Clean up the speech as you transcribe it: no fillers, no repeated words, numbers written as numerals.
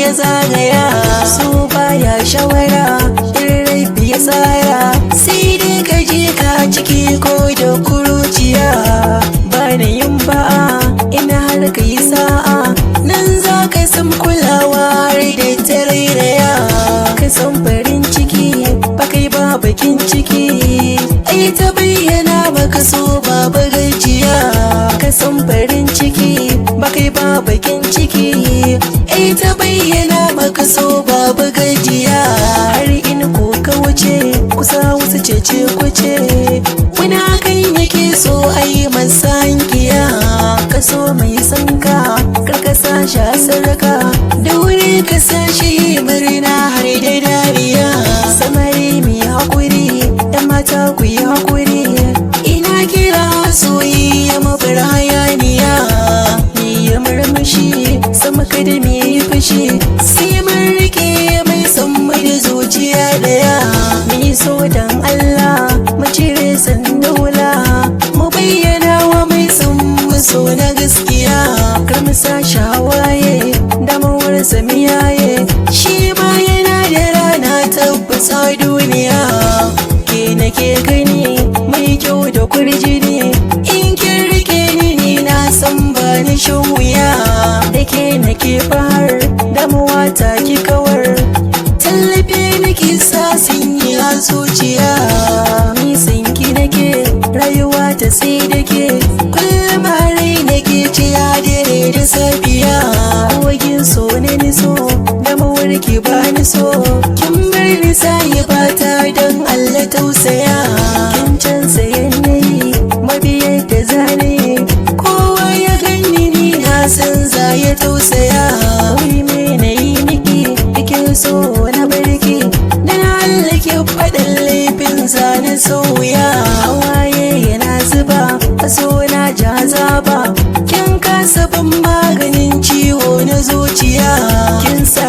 ya zagaya. So baya shawara in rabi ya tsara, sai dai ka je ka ciki ko da kuruciya. Bana yin ba'a ina har ka yi sa'a, nan za ka san kulawa har da tarairaya. Ka san farin ciki ba kai ba bakin ciki, ai ta bayyana baka so ba gajiya. Ka san farin ciki ba kai ba bakin ciki, ai ta bayyana baka so ba gajiya. Har in ko ka wuce kusa wasu cece kuce, wani hakan yake so ai masa hankiya. Ka so mai sanka karkasa sha sarka, da wuri ka sa shi murna har da dariya. Samari mai hakuri, yan mata ku yi hakuri, ina kira soyayya mabar hayaniya. Ni ya murmushi sama kada mu yi fushi, sai mun rike mai son mu da zuciya daya. Mu so dan Allah mu cire sandaula, mu bayyana wa mai son mu so na gaskiya. Kar mu sa shawaye damuwar samiyaye, shi ma yana da rana tabbas a duniya. Ke nake gani mai kyau da kurjini, in kin rike ni ni na san ba ni shan wuya. Da ke nake fahar damuwa ta ki kawar, tallafe nake sa sun yi a zuciya. Ni san ki nake rayuwa ta sai da ke, kullum harai nake ci a dare da safiya. Kogin so ne ni so damuwar ki ba ni so, kin bar ni sai bata don Allah tausaya. Kin canza yanayi mabiyar da zane, kowa ya ganni ni na san za ya tausaya. Wai me na yi miki kike so na barki, dan Allah ki faɗin laifin zane sauya. Hawaye yana zuba so na jazaba, kin kasa ban maganin ciwo na zuciya. Kin sa